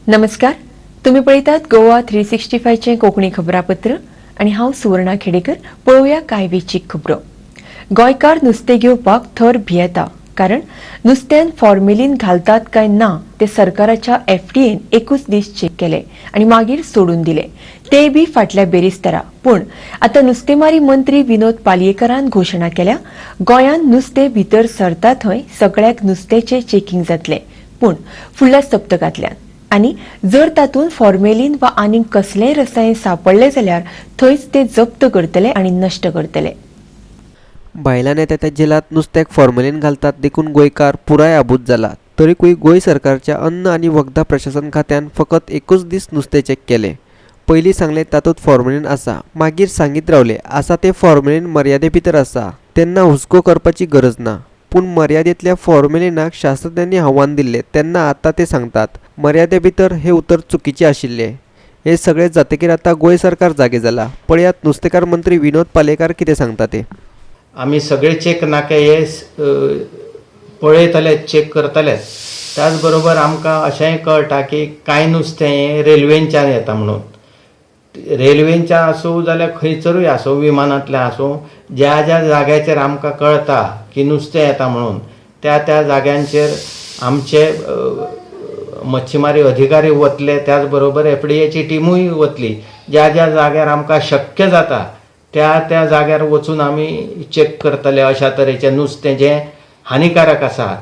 नमस्कार, तुम्ही पळयतात गोवा 365चें कोंकणी खबरापत्र आनी हांव सुवर्णा खेडेकर. पळोवया कांय वेंचीक खबरो. गोंयकार नुस्तें घेवपाक थर भियेता, कारण नुस्त्यान फॉर्मेलीन घालतात काय ना ते सरकाराच्या एफडीएन एकूच दीस चेक केले आनी मागीर सोडून दिले, ते बी फाटल्या बेरेस्तारा. पूण आतां नुस्तेमारी मंत्री विनोद पालयेकरान घोशणा केल्या, गोंयांत नुस्तें भितर सरता थंय सगळ्याक नुस्त्याचें चेकिंग जातलें, पूण फुडल्या सप्तकांतल्यान. आनी जर तातूंत फॉर्मेलीन वा आनीक कसलेंय रसायन सांपडलें जाल्यार थंयच ते जप्त करतले आनी नश्ट करतले. भायल्यान येता त्या जेलांत नुस्त्याक फॉर्मेलीन घालतात देखून गोंयकार पुराय आबूज जाला. तरीकूय गोंय सरकारच्या अन्न आनी वखदां प्रशासन खात्यान फकत एकूच दीस नुस्तें चॅक केलें. पयलीं सांगलें तातूंत फॉर्मेलीन आसा, मागीर सांगीत रावले आसा तें फॉर्मेलीन मर्यादे भितर आसा, तेन्ना हुस्को करपाची गरज ना. पूण मर्यादेंतल्या फॉर्मेलिनाक शास्त्रज्ञांनी आव्हान दिल्लें तेन्ना आतां ते सांगतात मर्यादे भितर हें उतर चुकीचें आशिल्लें. हें सगळें जातकीर आतां गोंय सरकार जागें जालां. पळयात नुस्तेकार मंत्री विनोद पालयेकार कितें सांगता ते. आमी सगळे चेक नाके हे पळयतले, चेक करतले. त्याच बरोबर आमकां अशेंय कळटा की कांय नुस्तें हें रेल्वेंच्यान येता म्हणून. रेल्वेंच्यान आसूं जाल्यार खंयसरूय आसूं, विमानांतल्यान आसूं, ज्या ज्या जाग्याचेर आमकां कळटा की नुस्तें येता म्हणून त्या त्या जाग्यांचेर आमचे मच्छीमारी अधिकारी वतले, त्याच बरोबर एफडीएची टिमूय वतली. ज्या ज्या जाग्यार आमकां शक्य जाता त्या त्या जाग्यार वचून आमी चॅक करतले अशा तरेचें नुस्तें जें हानिकारक आसा,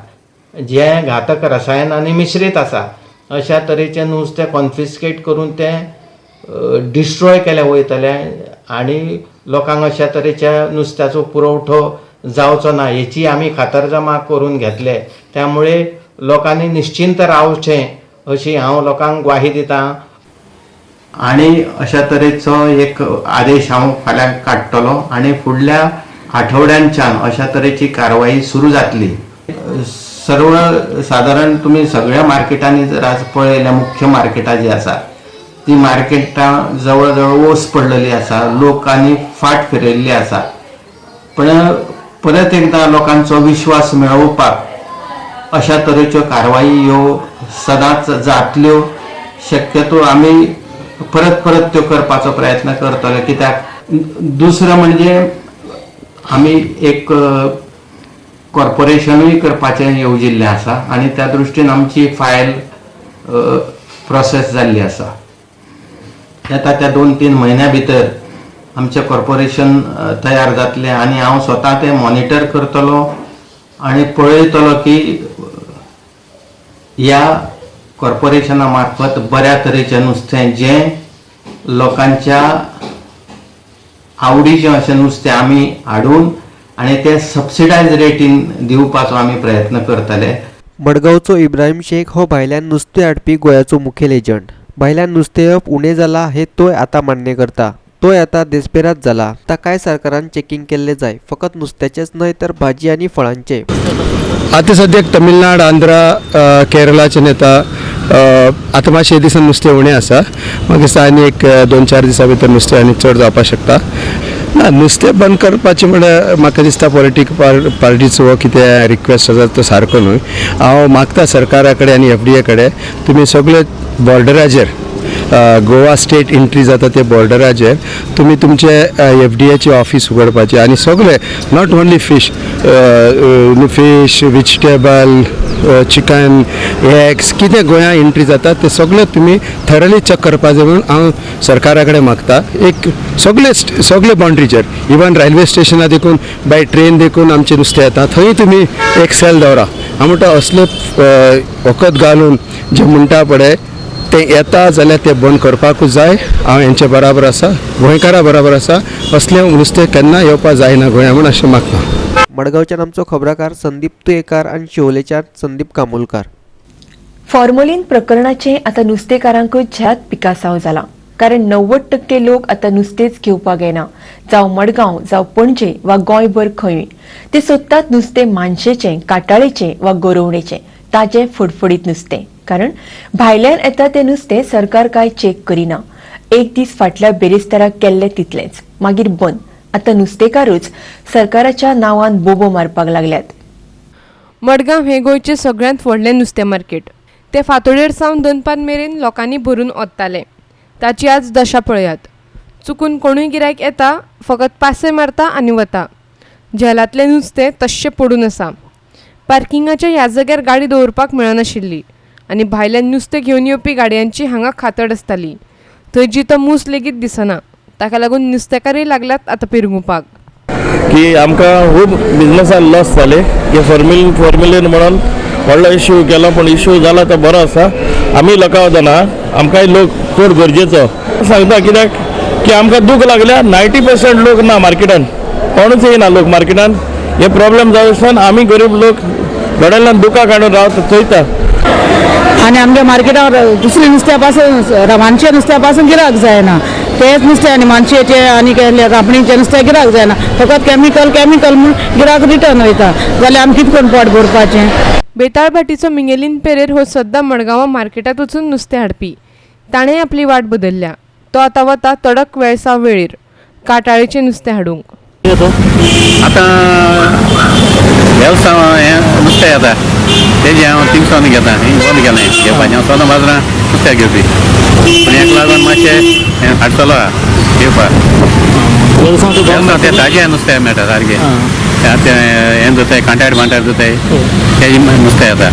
जें घातक रसायनांनी मिश्रीत आसा, अशा तरेचें नुस्तें कॉन्फिस्केट करून तें डिस्ट्रॉय केलें वयतलें आनी लोकांक अशा तरेच्या नुस्त्याचो पुरवठो जावचो ना हेची आमी खातरजमा करून घेतले. त्यामुळे लोकांनी निश्चिंत रावचें अशी हांव लोकांक ग्वाही दितां आनी अशा तरेचो एक आदेश हांव फाल्यां काडटलो आनी फुडल्या आठवड्यांच्यान अशा तरेची कारवाई सुरू जातली. सर्व सादारण तुमी सगळ्या मार्केटांनी जर आज पळयल्यार मुख्य मार्केटां जी आसा ती मार्केटां जवळ जवळ ओस पडलेली आसा, लोकांनी फाट फिरयल्ली आसा. पण परत एकदां लोकांचो विश्वास मेळोवपाक अशा तरेच्यो कारवाई ह्यो सदांच जातल्यो. शक्यतो आमी परत परत त्यो करपाचो प्रयत्न करतले. कित्याक दुसरें म्हणजे आमी एक कॉर्पोरेशनूय करपाचें येवजिल्लें आसा आनी त्या दृश्टीन आमची फायल प्रोसेस जाल्ली आसा. येता त्या 2-3 म्हयन्या भितर आमचें कॉर्पोरेशन तयार जातलें आनी हांव स्वता तें मॉनिटर करतलो आनी पळयतलो की ह्या कॉर्पोरेशना मार्फत बऱ्या तरेचें नुस्तें जें लोकांच्या आवडीचें अशें नुस्तें आमी हाडून आनी तें सबसिडायज रेटीन दिवपाचो आमी प्रयत्न करतले. मडगांवचो इब्राहिम शेख हो भायल्यान नुस्तें हाडपी गोंयाचो मुखेल एजंट. भायल्यान नुस्तें येवप उणें जालां हें तोय आतां मान्य करता. तोय आतां देस्पेराद जाला. ताकाय सरकारान चॅकिंग केल्लें जाय, फकत नुस्त्याचेंच न्हय तर भाजी आनी फळांचें. आतां सद्याक तमिळनाड, आंध्रा, केरळाच्यान येता. आतां मातशें दिसान नुस्तें उणें आसा, म्हाका दिसता आनी एक 2-4 दिसां भितर नुस्तें आनी चड जावपाक शकता. ना, नुस्तें बंद करपाचें म्हळ्यार म्हाका दिसता पॉलिटिकल पार्टीचो हो कितें रिक्वेस्ट आसा तो सारको न्हय. हांव मागता सरकारा कडेन आनी एफडीए कडेन तुमी सगळे बॉर्डराचेर गोवा स्टेट एंट्री जाता ते बॉर्डराचेर तुमी तुमचे एफडीएचे ऑफीस उगडपाचे आनी सगळे not only fish, fish, vegetable, chicken, eggs कितें गोंया एंट्री जाता ते सगळे तुमी थरली चॅक करपा जाय म्हणून हांव सरकारा कडेन मागता. एक सगळे सगळे बाउंड्रीचेर, इवन रेल्वे स्टेशनार देखून बाय ट्रेन देखून आमचें नुस्तें येता थंय तुमी एक सेल दवरा. हांव म्हणटा असले वखद घालून जे म्हणटा पळय तें येता जाल्यार तें बंद करपाकूच जाय. हांव हेंचे बराबर आसा, गोंयकारा बराबर आसा. असलें नुस्तें केन्ना येवपा जायना गोंया म्हूण अशें मागता. मडगांवच्यान आमचो खबराकार संदीप तुयेकार आनी शिवोलेच्यान संदीप कामोलकार. फॉर्मोलीन प्रकरणाचें आतां नुस्तेकारांकूच झ्यात पिकासांव जाला, कारण 90% लोक आतां नुस्तेंच घेवपाक येना, जावं मडगांव, जावं पणजे वा गोंयभर खंयूय. ते सोदतात नुस्तें मानशेचें, काटाळेचें वा गोरोवणेचें, ताजें फडफडीत नुस्तें. कारण भायल्यान येता तें नुस्तें सरकार काय चेक करिना. एक दीस फाटल्या बेरेस्ताराक केल्लें तितलेंच, मागीर बंद. आतां नुस्तेकारूच सरकाराच्या नांवान बोबो मारपाक लागल्यात. मडगांव हें गोंयचें सगळ्यांत व्हडलें नुस्तें मार्केट. ते फांतोडेर सावन दनपार मेरेन लोकांनी भरून ओत्ताले. ताची आज दशा पळयात. चुकून कोणूय गिरायक येता, फकत पासय मारता आनी वता. झेलांतलें नुस्तें तश्शें पडून आसा. पार्किंगाच्या ह्या जाग्यार गाडी दवरपाक मेळनाशिल्ली आनी भायल्यान नुस्तें घेवन येवपी गाडयांची हांगा खातड आसताली. थंय जितो मूस लेगीत दिसना. ताका लागून नुस्तेकारय लागल्यात आतां पिरंगुपाक. की आमकां खूब बिजनसान लॉस जाले. हे फॉर्म्युलेन म्हणून व्हडलो इश्यू केलो, पूण इश्यू जाला तो बरो आसा. आमी लोकां वतना आमकांय लोक चड गरजेचो सांगता, कित्याक की आमकां दूख लागल्या. 90% लोक ना मार्केटान, कोणूच येयना लोक मार्केटान. हे प्रॉब्लेम जावन आसतना आमी गरीब लोक दोळ्यांतल्यान दुकां काडून रावता चोयता. आनी आमच्या मार्केटार दुसरे नुस्त्या पासून, मानशे नुस्त्या पासून गिराक जायना. तेच नुस्तें आनी मानशेचे आनी रांपणीचें नुस्तें गिराक जायना. फकत केमिकल केमिकल म्हूण गिराक रिटर्न वयता जाल्यार आमी कितें करून पोट भरपाचें. बेताळभाटीचो मिंगेलीन पेरेर हो सद्दां मडगांवां मार्केटांत वचून नुस्तें हाडपी. ताणें आपली वाट बदलल्या. तो आतां वता तडक वेळसांव वेळेर काटाळेचें नुस्तें हाडूंक. आतां वेवसाय हें नुस्तें येता तेजें हांव थिंगसावन घेता. हें बंद केलें घेवपाचें. हांव सदां बाजारां नुस्त्याक घेवपी, पूण हेका लागून मातशें हें हाडटलो आहा घेवपाक. वेलसांव तें ताजें नुस्तें मेळटा सारकें. तें हें जाताय, कांट्यार बांट्यार जाताय तेजें नुस्तें येता.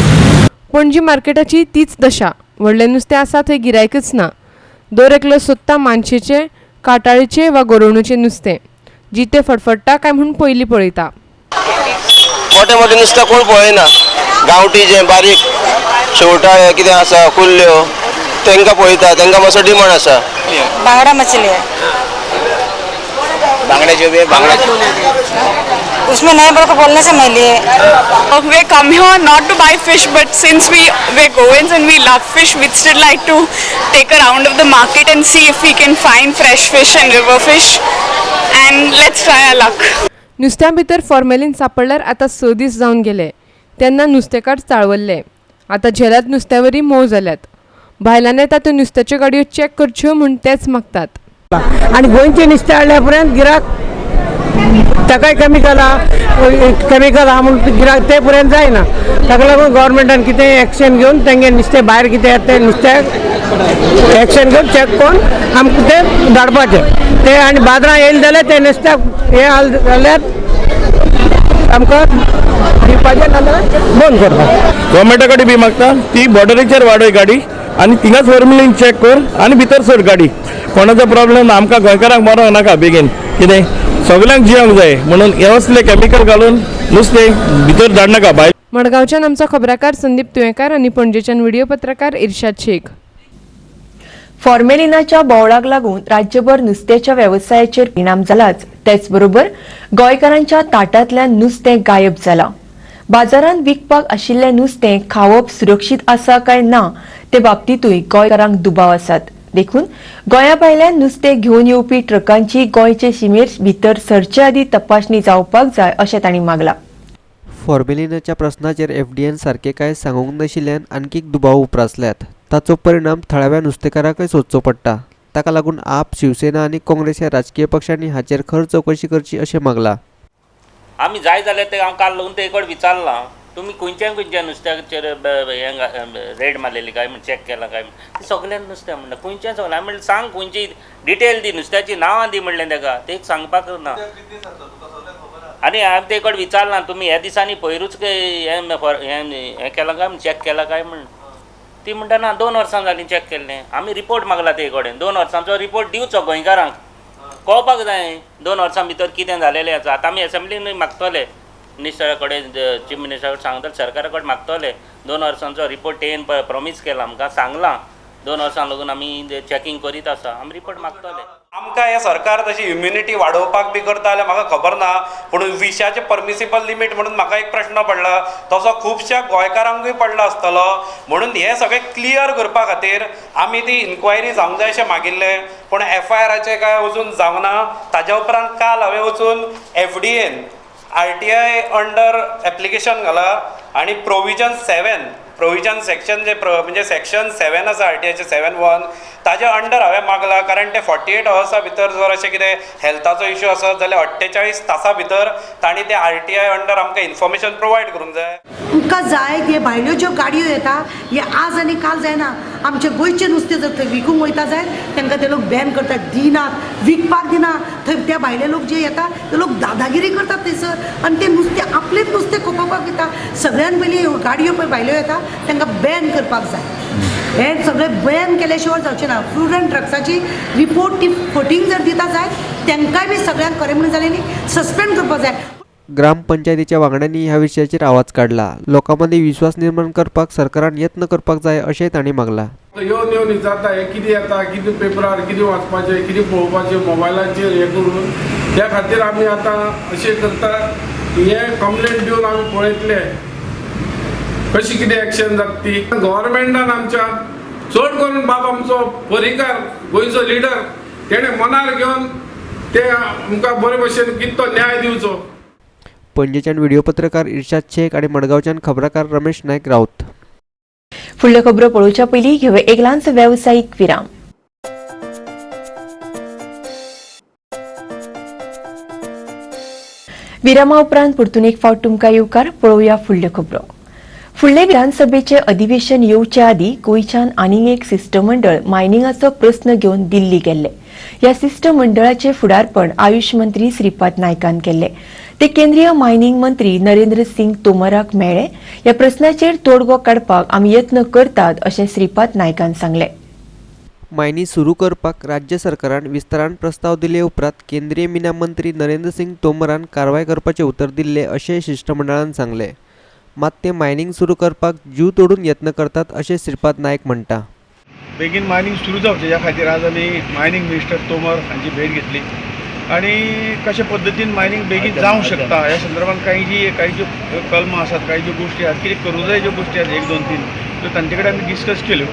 पणजी मार्केटाची तीच दशा. व्हडलें नुस्तें आसा थंय गिरायकच ना. दर एकलो सोदता मानशेचें, काटाळेचें वा गोरोवणेचें नुस्तें. जितें फडफडटा काय म्हूण पयलीं पळयता. मोठे मोठे नुस्तें कोण पळयना. गांवठी जें बारीक शेवटाळे कितें आसा, कुल्ल्यो, तांकां पळयता, तांकां मातसो डिमांड आसा. बांगडा मछली है, बांगड्याच्यो बी बांगड्या उसमें नहीं बोल को बोलने से मैं लिए. We come here not to buy fish, but since we're Goans and we love fish, we'd still like to take a round of the market and see if we can find fresh fish and river fish, and let's try our luck. नुस्त्या भितर formalin सापडल्यार आतां 6 दीस जावन गेले. तेन्ना नुस्तेकार चाळवल्ले. आतां झेलांत नुस्त्यावरी मोव जाल्यात. भायल्यान येता त्यो नुस्त्याच्यो गाडयो चॅक करच्यो म्हूण तेच मागतात. आनी गोंयचें नुस्तें हाडल्या उपरांत गिराक ताकाय केमिकल आहा, केमिकल आहा म्हूण गिराक ते पर्यंत जायना. ताका लागून गव्हर्मेंटान कितें एक्शन घेवन तेंगे नुस्तें भायर कितें येता तें नुस्त्याक एक्शन घेवन चॅक करून आमकां तें धाडपाचें. तें आनी बाजारां येयलें जाल्यार तें नुस्त्याक हें आल जाल्यार आमकां दिवपाचें, नाजाल्यार बंद करपाचें. गव्हर्मेंटा कडेन बी मागता ती बॉर्डरीचेर वाडय गाडी आनी थिंगाच फॉर्मुलीन चॅक कर आनी भितर सोड गाडी. कोणाचो प्रॉब्लेम ना, आमकां गोंयकारांक मरोंक नाका बेगीन. कितें सगल्यांक जियोंक जाय म्हणून हे असले केमिकल घालून नुस्तें भितर धाडनाका भायर. मडगांवच्यान आमचो खबराकार संदीप तुयेंकार आनी पणजेच्यान व्हिडिओ पत्रकार इर्शाद शेख. फॉर्मेलिनाच्या बोवळाक लागून राज्यभर नुस्त्याच्या वेवसायाचेर परिणाम जालाच, तेचबरोबर गोंयकारांच्या ताटांतल्यान नुस्तें गायब जालां. बाजारांत विकपाक आशिल्लें नुस्तें खावप सुरक्षीत आसा काय ना ते बाबतींतूय गोंयकारांक दुबाव आसात. देखून गोंया भायल्यान नुस्तें घेवन येवपी ट्रकांची गोंयचे शिमेर भितर सरचे आदीं तपासणी जावपाक जाय अशें तांणी मागलां. फॉर्मेलिनाच्या प्रस्नाचेर एफडीएन सारकें कांय सांगूंक नाशिल्ल्यान आणखीक दुबाव उप्रासल्यात. ताचो परिणाम थळाव्या नुस्तेकारांकय सोदचो पडटा. ताका लागून आप, शिवसेना आनी काँग्रेस ह्या राजकीय पक्षांनी हाचेर खर चवकशी करची अशें मागलां. आमी जाय जाल्यार ते हांव काल लागून ते कडेन विचारलां, तुमी खंयच्या खंयच्या नुस्त्याचेर हें रेड मारलेली काय म्हण चॅक केलां काय म्हण. ते सगळ्यां नुस्त्या म्हणटा खंयच्या सगळ्या म्हणलें सांग खंयची डिटेल दी, नुस्त्याची नांवां दी म्हणलें ताका, ते सांगपाक ना. आनी हांवें ते कडेन विचारलां तुमी ह्या दिसांनी पयरूच हें हें केलां काय म्हण, चॅक केलां काय म्हण. ती म्हणटा ना 2 वर्सां जालीं चॅक केल्लें. आमी रिपोर्ट मागला ते कडेन, 2 वर्सांचो रिपोर्ट दिवचो गोंयकारांक, कळपाक जाय 2 वर्सां भितर कितें जालेलें आसा. आतां आमी एसेंब्लीन मागतले, मिनिस्टरा कडेन, चीफ मिनिस्टरा कडेन सांगतले, सरकारा कडेन मागतले 2 वर्सांचो रिपोर्ट. तेन प्रॉमीस केला आमकां, सांगलां 2 वर्सां लागून आमी चॅकींग करीत आसा, आमी रिपोर्ट मागतले. आमकां हें सरकार तशी इम्युनिटी वाडोवपाक बी करता जाल्यार म्हाका खबर ना, पूण विशाचें परमिसिबल लिमीट म्हणून म्हाका एक प्रश्न पडला, तसो खुबश्या गोंयकारांकूय पडला आसतलो. म्हणून हें सगळें क्लियर करपा खातीर आमी ती इन्क्वायरी जावंक जाय अशें मागिल्लें, पूण एफआयआराचें कांय अजून जावना. ताज्या उपरांत काल हांवें वचून एफडीएन आरटीआय अंडर एप्लिकेशन घाला आनी प्रोविजन 7 प्रोविजन सेक्शन जे म्हणजे सेक्शन 7 आसा आरटीआयचे 7(1) ताजे अंडर हांवें मागला, कारण ते 48 अवर्सा भितर जर अशें कितें हेल्थाचो इशू आसत जाल्यार 48 तासां भितर तांणी ते आरटीआय अंडर आमकां इन्फॉर्मेशन प्रोवायड करूंक जाय. तुमकां जाय हे भायल्यो ज्यो गाडयो येता हे आज आनी काल जायना. आमचे गोंयचें नुस्तें जर थंय विकूंक वयता जायत तांकां ते लोक बॅन करतात, दिनात, विकपाक दिना. थंय त्या भायले लोक जे येता ते लोक दादागिरी करतात थंयसर आनी ते नुस्तें आपलेंच नुस्तें खपोवपाक वयता. सगळ्यान पयलीं ह्यो गाडयो पळय भायल्यो येता तांकां बॅन करपाक जाय. हें सगळें बॅन केल्या शिवाय जावचें ना. फूड अँड ड्रग्साची रिपोर्ट ती फटींग जर दिता जायत तांकांय बी सगळ्यांक खरें म्हणून जालें न्ही सस्पेंड करपाक जाय. ग्रामपंचायतीच्या वांगड्यांनी ह्या विशयाचेर आवाज काडला. लोकां मदीं विश्वास निर्माण करपाक सरकारान यत्न करपाक जाय अशेंय तांणी मागला. येवन येवन विचारता हें कितें येता, कितें पेपरार कितें वाचपाचें, कितें पळोवपाचें मोबायलाचेर हें करून. त्या खातीर आमी आतां अशें करता हें कंप्लेंट दिवन आमी पळयतले कशी कितें एक्शन जाता ती. गव्हर्मेंटान आमच्या चड करून बाब आमचो पर्रीकार गोंयचो लिडर तेणें मनार घेवन ते आमकां बरे भशेन कितें तो न्याय दिवचो. पणजेच्यान व्हिडिओ पत्रकार इर्शाद शेख आणि मडगांवच्यान खबराकार रमेश नायक राऊत. फुडल्यो खबरो पळोवच्या पयलीं घेवया एक ल्हानसो वेवसायीक विराम. विरामा उपरांत परतून एक फावट तुमकां येवकार. पळोवया फुडल्यो खबरो. फुडले विधानसभेचें अधिवेशन येवचे आदीं गोंयच्यान आनीक एक शिश्टमंडळ मायनिंगाचो प्रस्न घेवन दिल्ली गेल्ले. ह्या शिश्टमंडळाचें फुडारपण आयुष मंत्री श्रीपाद नायकान केल्लें. ते केंद्रीय मायनिंग मंत्री नरेंद्र सिंग तोमराक मेळ्ळे. ह्या प्रस्नाचेर तोडगो काडपाक आमी यत्न करतात अशें श्रीपाद नायकान सांगलें. मायनी सुरू करपाक राज्य सरकारान विस्तारान प्रस्ताव दिले उपरांत केंद्रीय मिना मंत्री नरेंद्र सिंग तोमरान कारवाय करपाचें उतर दिल्लें अशें शिश्टमंडळान सांगलें. मात ते मायनिंग सुरू करपाक जीव तोडून यत्न करतात अशें श्रीपाद नायक म्हणटा. बेगीन मायनिंग सुरू जावचें ह्या खातीर आज आमी मायनिंग मिनिस्टर तोमर हांची भेट घेतली आनी कशे पद्दतीन मायनिंग बेगीन जावंक शकता ह्या संदर्भात काही ज्यो कलमां आसात, काही ज्यो गोश्टी आसात, कितें करूं जाय ज्यो गोश्टी आसात 1, 2, 3 त्यो तांचे कडेन आमी डिस्कस केल्यो.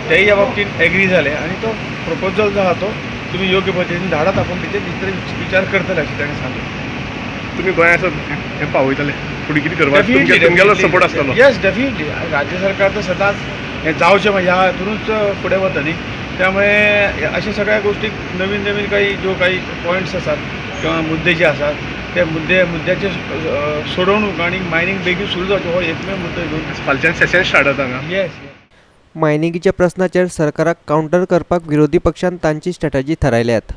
तेय ह्या बाबतींत एग्री जाले आनी तो प्रपोजल जो आहा तो तुमी योग्य पद्दतीन धाडात, आपूण तेचेर भितर विचार करतले अशें ताणें सांगलें. तुमी गोंयांत हें पावयतले फुडें कितें करपाक तुमगेलो सपोर्ट आसतलो? येस, डेफिनेटली. राज्य सरकार तर सदांच हें जावचें ह्या हातूनच फुडें वता न्ही, त्यामुळे अशा सगळ्या गोष्टी नवीन नवीन काही ज्यो काही पॉयंट्स आसात किंवा मुद्दे जे आसात ते मुद्द्याचे सोडवणूक आनी मायनिंग बेगीन सुरू जावचें हो एकमेव मुद्दो घेवन फालच्यान सेशन स्टार्ट जाता हांगा. येस. मायनिंगीच्या प्रस्नाचेर सरकाराक कावंटर करपाक विरोधी पक्षान तांची स्ट्रॅटजी थारायल्यात.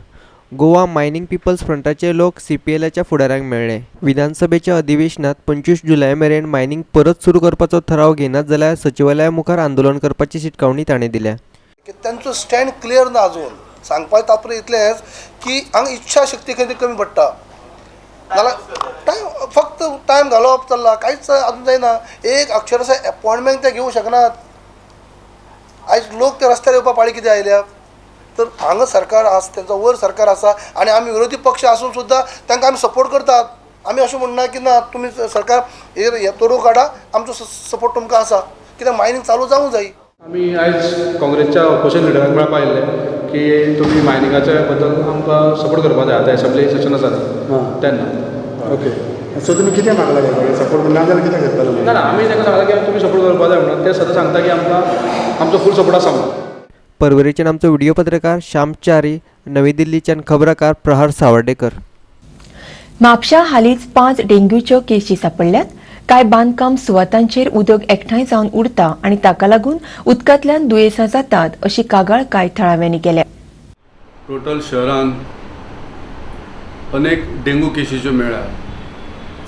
गोवा मायनिंग पिपल्स फ्रंटाचे लोक सीपीएलाच्या फुडाऱ्यांक मेळ्ळे. विधानसभेच्या अधिवेशनात 25 जुलय मेरेन मायनिंग परत सुरू करपाचो ठराव घेनात जाल्यार सचिवालया मुखार आंदोलन करपाची शिटकावणी ताणें दिल्या. तांचो स्टँड क्लियर ना अजून. सांगपाचें तात्पर्य इतलेंच की हांगा इच्छा शक्ती खंय तरी कमी पडटा, नाल्यार टायम फक्त टायम घालोवप चल्ला, कांयच अजून जायना. एक अक्षरशा एपॉयंटमेंट ते घेवंक शकनात. आयज लोक ते रस्त्यार येवपा पाळी कितें आयल्या. तर हांगा सरकार आसा, तेंचो वयर सरकार आसा आनी आमी विरोधी पक्ष आसून सुद्दां तांकां आमी सपोर्ट करतात. आमी अशें म्हणना की ना तुमी सरकार हे तोडू काडा, आमचो सपोर्ट तुमकां आसा, कित्याक मायनिंग चालू जावंक जाय. आमी आयज काँग्रेसच्या ऑपोजिशन लिडरांक मेळपाक आयिल्ले की तुमी मायनिंगाच्या बद्दल आमकां सपोर्ट करपाक जाय. आतां एसेंब्ली सेशन आसा तेन्ना. ओके, सो तुमी कितें मागला सपोर्ट ना जाल्यार कितें करतले? ना ना, आमी तांकां सांगलां की तुमी सपोर्ट करपाक जाय म्हणून. ते सदां सांगता की आमकां आमचो फूल सपोर्ट आसा म्हणून. परवरीच्यान आमचो व्हिडिओ पत्रकार श्याम च्यारी, नवी दिल्लीच्यान खबराकार प्रहार सावर्डेकर. म्हापशा हालींच 5 डेंग्यूच्यो केशी सापडल्यात. कांय बांदकाम सुवातांचेर उदक एकठांय जावन उरता आनी ताका लागून उदकांतल्यान दुयेंसां जातात अशी कागाळ कांय थळाव्यांनी केल्या. टोटल शहरांत अनेक डेंगू केशीच्यो मेळ्ळ्या,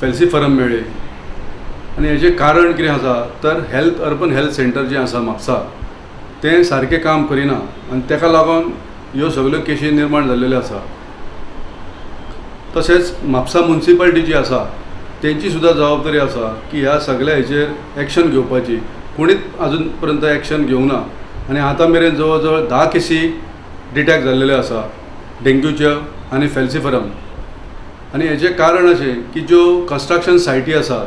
फेल्सिफरम मेळ्ळे आनी हेजें कारण कितें आसा तर हेल्थ अर्बन हेल्थ सेंटर जें आसा म्हापसा तें सारकें काम करिना आनी ताका लागून ह्यो सगळ्यो केशी निर्माण जाल्ल्यो आसा. तशेंच म्हापसा मुन्सिपालिटी जी आसा तेंची सुद्दां जबाबदारी आसा की ह्या सगळ्या हेचेर एक्शन घेवपाची. कोणीच अजून पर्यंत एक्शन घेवंक ना आनी आतां मेरेन जवळ जवळ 10 केशी डिटेक्ट जाल्लेल्यो आसा डेंग्यूच्यो आनी फेल्सिफरम. आनी हेजें कारण अशें की ज्यो कन्स्ट्रक्शन सायटी आसा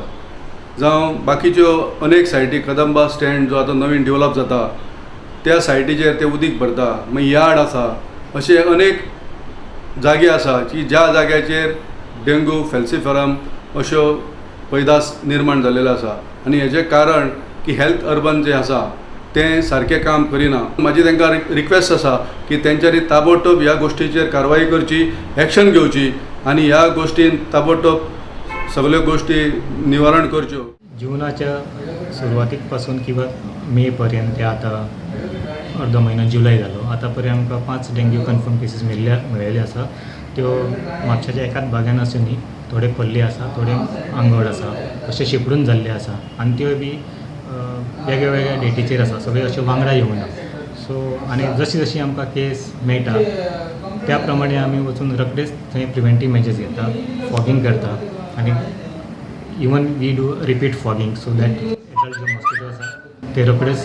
जावं बाकीच्यो अनेक सायटी, कदंबा स्टँड जो आतां नवीन डेवलप जाता त्या सायटीचेर ते उदीक भरता, मागीर यार्ड आसा, अशे अनेक जागे आसा की ज्या जाग्याचेर डेंगू फेल्सिफरम अश्यो पैदास निर्माण जाल्लेल्यो आसा. आनी हेजें कारण की हेल्थ अर्बन जें आसा तें सारकें काम करिना. म्हाजी तांकां रिक्वेस्ट आसा की तेंच्यांनी ताबडतोब ह्या गोश्टीचेर कारवाई करची, एक्शन घेवची आनी ह्या गोश्टीन ताबडतोब सगळ्यो गोश्टी निवारण करच्यो. जुनाच्या सुरवातीक पासून किंवा मे पर्यंत ते आतां अर्दो म्हयनो जुलय जालो, आतां पर्यंत आमकां 5 डेंग्यू कन्फर्म केसीस मेळिल्ले आसा. त्यो म्हापशाच्या एकाच भागान आसून न्ही, थोडे पल्ले आसा, थोडे आंगड आसा, अशे शिपडून जाल्ले आसा आनी त्यो बी वेगळ्या वेगळ्या डेटीचेर आसा, सगळे अशे वांगडा येवना. सो आनी जशी जशी आमकां केस मेळटा त्या प्रमाणे आमी वचून रोखडेच थंय प्रिवेंटीव मेजर्स घेता, फॉगींग करता आनी even we do repeat fogging so that adult J mosquito आसा ते रोखडेच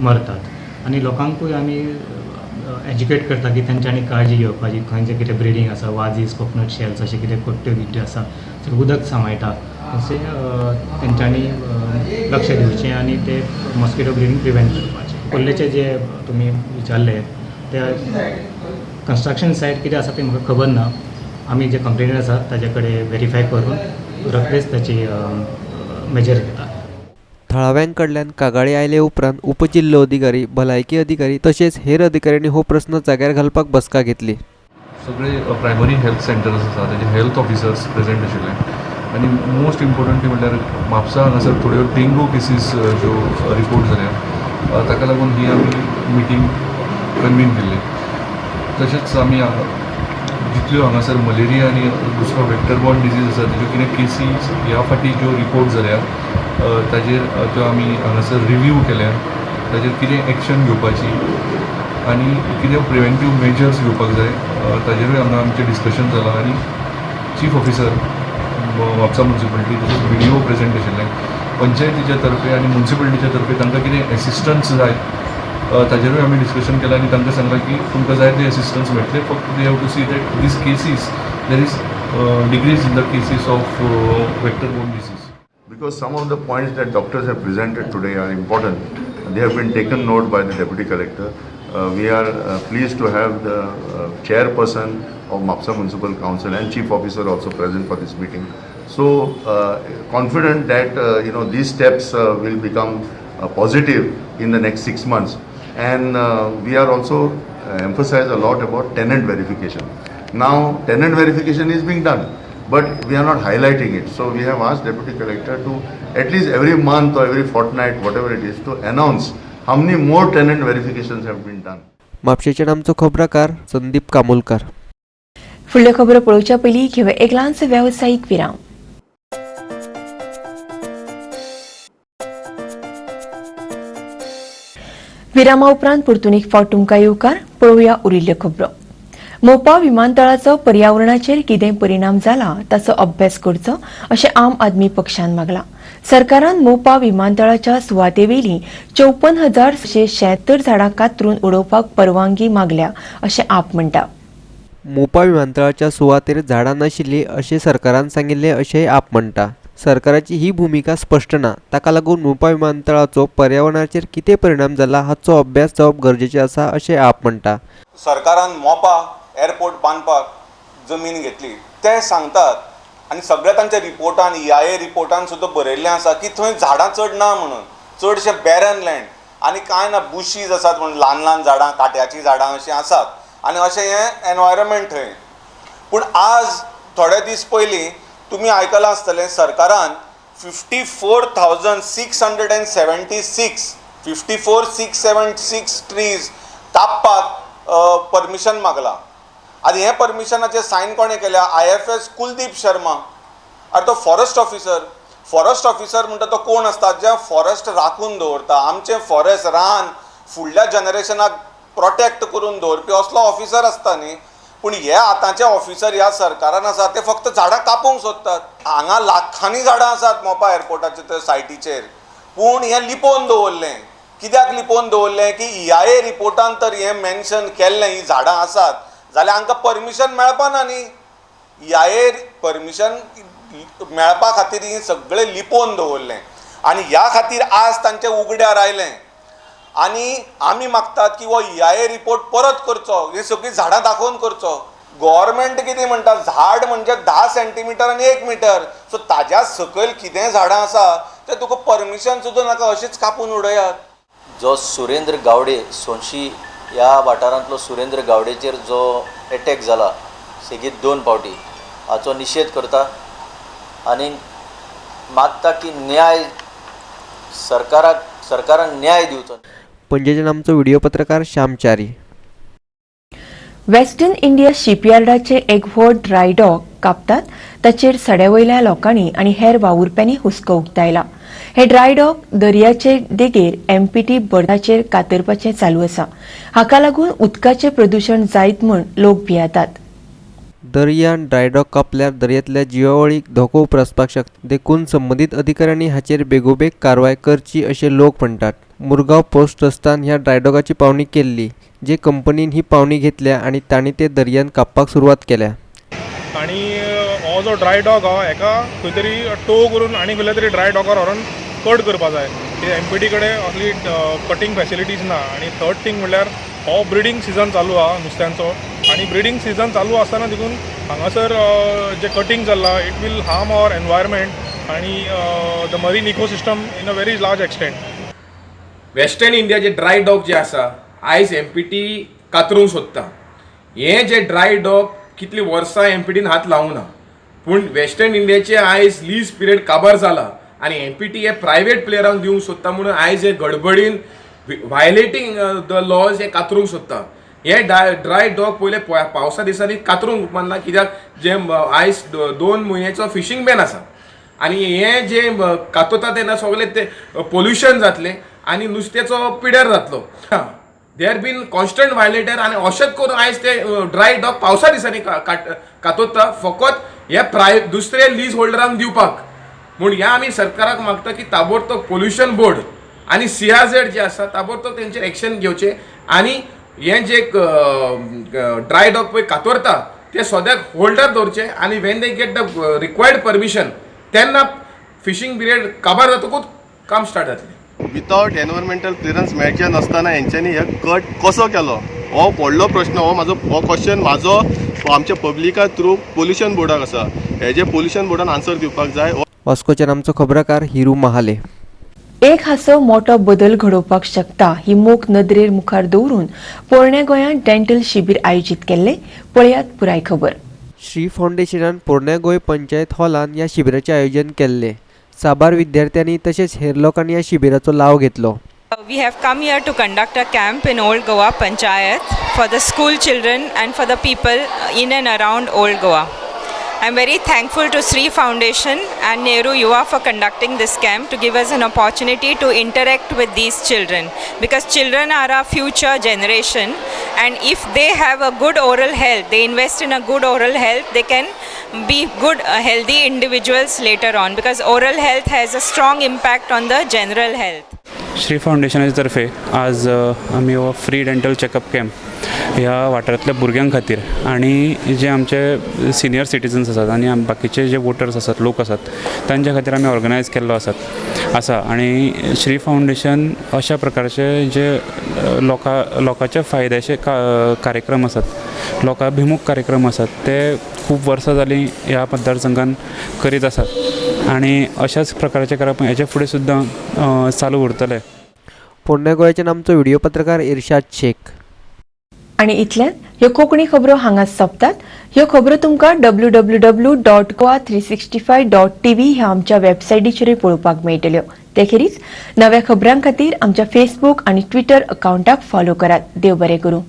मरतात. आनी लोकांकूय आमी एज्युकेट करता की तेंच्यांनी काळजी घेवपाची, खंयचें कितें ब्रिडींग आसा, वाजीस, कोकोनट शेल्स अशें कितें कोट्ट्यो बिट्ट्यो आसा सो उदक सांबाळटा अशें तेंच्यांनी लक्ष दिवचें आनी ते मॉस्किटो ब्रिडींग प्रिवेंट करपाचें. कोल्लेचें जे तुमी विचारलें ते कन्स्ट्रक्शन सायट कितें आसा तें म्हाका खबर ना, आमी जे कंप्लेनर आसा ताजे कडेन वेरीफाय करून रोखडेच ताची मेजर घेता. थळाव्यांकडल्यान कागाळी आयले उपरांत उपजिल्होधिकारी, भलायकी अधिकारी तशेंच हेर अधिकाऱ्यांनी हो प्रस्न जाग्यार घालपाक बसका घेतली. सगळे प्रायमरी हेल्थ सेंटर्स आसा ताजे हेल्थ ऑफिसर्स प्रेजेंट आशिल्ले आनी मोस्ट इम्पोर्टंटली म्हणल्यार म्हापसा हांगासर थोड्यो डेंगू केसीस ज्यो रिपोर्ट जाल्या ताका लागून ही आमी मिटींग कन्वीन केल्ली. तशेंच आमी जितल्यो हांगासर मलेरिया आनी दुसरो वेक्टर बॉर्न डिजीज आसा तेज्यो कितें केसीस ह्या फावटी ज्यो रिपोर्ट जाल्या ताजेर त्यो आमी हांगासर रिव्यू केल्या, ताजेर कितें एक्शन घेवपाची आनी कितें प्रिवेंटीव मेजर्स घेवपाक जाय ताजेरूय हांगा आमचें डिस्कशन जालां. आनी चीफ ऑफिसर म्हापसा म्युनिसिपालिटी तशेंच BDO present आशिल्ले, पंचायतीच्या तर्फे आनी म्युनिसिपालिटीच्या तर्फे तांकां कितें एसिस्टन्स जाय ताजेरूय आमी डिस्कशन केलां आनी तांकां सांगलां की तुमकां जाय ते एसिस्टन्स मेळटले, फक्त they have to see that these cases there is decrease in the cases of vector borne disease. Because some of the points that doctors have presented today are important. They have been taken note by the deputy collector. We are pleased to have the chairperson of Mapsa Municipal Council and chief officer also present for this meeting. So confident that these steps will become positive in the next 6 months. And we are also emphasize a lot about tenant verification. Now tenant verification is being done, but we are not highlighting it. So we have asked Deputy Collector to at least every month or every fortnight, whatever it is, to announce how many more tenant verifications have been done. म्हापशेच्यान आमचो खबराकार संदीप कामोलकर. फुडल्यो खबरो पळोवच्या पयलीं घेवया एक ल्हानसो वेवसायीक विराम. विरामा उपरांत परतून एक फावट तुमकां येवकार. पळोवया उरिल्ल्यो खबरो. मोपा विमानतळाचो पर्यावरणाचेर कितें परिणाम जाला ताचो अभ्यास करचो अशें आम आदमी पक्षान मागलां. सरकारान मोपा विमानतळाच्या सुवातेवेली 54,676 झाडां कातरून उडोवपाक परवानगी मागल्या अशें आप म्हणटा. मोपा विमानतळाच्या सुवातेर झाडां नाशिल्ली अशें सरकारान सांगिल्लें अशेंय आप म्हणटा. सरकाराची ही भुमिका स्पश्ट ना, ताका लागून मोपा विमानतळाचो पर्यावरणाचेर कितें परिणाम जाला हाचो अभ्यास जावप गरजेचें आसा अशें आप म्हणटा. सरकारान मोपा एअरपोर्ट बांदपाक जमीन घेतली ते सांगतात आनी सगळ्या तांच्या रिपोर्टान EIA रिपोर्टान सुद्दां बरयल्लें आसा की थंय झाडां चड ना म्हणून, चडशें बॅरन लँड आनी कांय ना, बुशीज आसात म्हणून ल्हान ल्हान झाडां, काट्याचीं झाडां अशीं आसात आनी अशें हें एनवायरमेंट थंय. पूण आज थोडे दीस पयलीं तुमी आयकलां आसतलें सरकारान 54,676 54,676 ट्रीज कापपाक परमिशन मागलां. आनी हें परमिशनाचें सायन कोणें केल्या? IFS Kuldeep Sharma. आनी तो फॉरेस्ट ऑफिसर. फॉरेस्ट ऑफिसर म्हणटा तो कोण आसता? जे फॉरेस्ट राखून दवरता, आमचें फॉरेस्ट रान फुडल्या जनरेशनाक प्रोटेक्ट करून दवरपी असलो ऑफिसर आसता न्ही. पूण हे आतांचे ऑफिसर ह्या सरकारान आसा ते फक्त झाडां कापूंक सोदतात. हांगा लाखांनी झाडां आसात मोपा एअरपोर्टाचे त्या सायटीचेर, पूण हें लिपोवन दवरलें. कित्याक लिपोवन दवरलें? की EIA रिपोर्टान तर हें मेन्शन केल्लें हीं झाडां आसात जाल्यार हांकां परमिशन मेळपा ना न्ही. EIA permission मेळपा खातीर ही सगळें लिपोवन दवरलें आनी ह्या खातीर आज तांचे उगड्यार आयलें. आनी आमी मागतात की हो EIA report परत करचो, ही सगळीं झाडां दाखोवन करचो. गव्हर्मेंट कितें म्हणटा? झाड म्हणजे 10 सेंटीमिटर आनी 1 मिटर. सो ताज्या सकयल कितें झाडां आसा ते तुका परमिशन सुद्दां नाका, अशेंच कापून उडयात. जो सुरेंद्र गावडे सोनशी ह्या वाठारांतलो सुरेंद्र गावडेचेर जो एटॅक जाला सेगीत 2 फावटी हाचो निशेध करता आनी मागता की न्याय सरकारान न्याय दिवचो. पणजेच्यान आमचो व्हिडिओ पत्रकार श्यामचारी. वेस्टर्न इंडिया शिपयार्डाचे एक व्हड ड्राय डॉक कापतात ताचेर सड्या वयल्या लोकांनी आनी हेर वावुरप्यांनी हुस्को उक्तायला. हे ड्राय डॉक दर्याचे देगेर एमपीटी बर्डाचेर कातरपाचें चालू आसा. हाका लागून उदकाचें प्रदूशण जायत म्हूण लोक भियेतात. दर्यान ड्रायडॉक कापल्यार दर्यांतल्या जिवावळीक धोको उप्रासपाक शकता, देखून संबंदीत अधिकाऱ्यांनी हाचेर बेगोबेग कारवाय करची अशें लोक म्हणटात. मुरगांव पोस्ट ट्रस्टान ह्या ड्रायडॉकाची पावणी केल्ली, जे कंपनीन ही पावणी घेतल्या आनी तांणी ते दर्यान कापपाक सुरवात केल्या. आनी हो जो ड्राय डॉक आहा हेका खंय तरी टो करून आनी खंयल्या तरी ड्राय डॉकार व्हरून कट करपा जाय. एमपीटी कडेन असली कटींग फॅसिलिटीज ना. आनी थर्ड थींग म्हणल्यार हो ब्रिडींग सिजन चालू आहा नुस्त्यांचो आनी ब्रिडींग सिजन चालू आसतना देखून हांगासर जे कटींग चल्लां it will harm our environment आनी the marine ecosystem in a very large extent. Western India J dry dock जे आसा आयज एमपीटी कातरूंक सोदता. हे जे ड्राय डॉक कितली वर्सां एमपीटीन हात लावूं ना, पूण वेस्टर्न इंडियाचे आयज लीज पिरियड काबार जाला आनी एमपीटी हे प्रायवेट प्लेयरांक दिवंक सोदता म्हणून आयज हे गडबडीन वायलेटींग the lodge हे कातरूंक सोदता. हे ड्राय डॉक पयले पावसा दिसांनी कातरूंक उपमानना, कित्याक जे आयज 2 म्हयन्याचो फिशींग बॅन आसा आनी हे जे कातोता तेन्ना सगळे ते पोल्युशन जातलें आनी नुस्त्याचो पिड्यार जातलो. They are been constant violator आनी अशेंच करून आयज ते ड्राय डॉक पावसा दिसांनी कातोता फकत हे दुसरे लीज होल्डरांक दिवपाक. म्हूण ह्या आमी सरकाराक मागता की ताबडतोब पोल्युशन बोर्ड आनी CRZ जे आसा ताबडतोब तेंचेर एक्शन घेवचें आनी हे जे ड्राय डॉक पळय कातरता ते सद्याक होल्डर दवरचे आनी when they get the required permission तेन्ना फिशींग पिरियड काबार जातकूच काम स्टार्ट जातलें. विदावट एनवायरमेंटल क्लियरन्स मेळचें नासतना हेंच्यांनी हे कट कसो केलो हो व्हडलो प्रश्न. हो म्हाजो हो क्वेश्चन म्हाजो आमच्या पब्लिका थ्रू पोल्युशन बोर्डाक आसा. हेजे पोल्युशन बोर्डान आन्सर दिवपाक जाय. वास्कोच्यान आमचो खबराकार हिरू महाले. एक हासो मोटो बदल घडोवपाक शकता ही मोख नदरेर मुखार दवरून पोरण्या गोंयांत डेंटल शिबीर आयोजीत केल्ले. पळयात पुराय खबर. श्री फावंडेशनान पोरण्या गोंय पंचायत हॉलान ह्या शिबिराचें आयोजन केल्लें. साबार विद्यार्थ्यांनी तशेंच हेर लोकांनी ह्या शिबिराचो लाव घेतलो. We have come here to conduct a camp in Old Goa Panchayat for the school children and for the people in and around Old Goa. I am very thankful to Sri Foundation and Nehru Yuva for conducting this camp to give us an opportunity to interact with these children, because children are our future generation, and if they have a good oral health, they invest in a good oral health, they can be good healthy individuals later on, because oral health has a strong impact on the general health. Shri फावंडेशनाचे तर्फे आज आमी हो free dental checkup camp ह्या वाठारांतल्या भुरग्यां खातीर आनी जे आमचे सिनियर सिटीजन्स आसात आनी बाकीचे जे वोटर्स आसात लोक आसात तांच्या खातीर आमी ऑर्गनायज केल्लो आसा आनी श्री फावंडेशन अशा प्रकारचे जे लोकांच्या फायद्याचे कार्यक्रम आसात, लोकाभिमूख कार्यक्रम आसात ते खूब वर्सां जालीं ह्या मतदारसंघान करीत आसात आनी अशाच प्रकारचे कार्यक्रम हेच्या फुडें सुद्दां चालू उरतले. पोरण्या गोंयच्यान आमचो व्हिडिओ पत्रकार इर्शाद शेख. आनी इतल्यान ह्यो कोंकणी खबरो हांगा सोंपतात. ह्यो खबरो तुमकां www.goa365.tv ह्या आमच्या वेबसायटीचेरूय पळोवपाक मेळटल्यो. ते खेरीज नव्या खबरां खातीर आमच्या फेसबूक आनी ट्विटर अकावंटाक फॉलो करात. देव बरें करूं.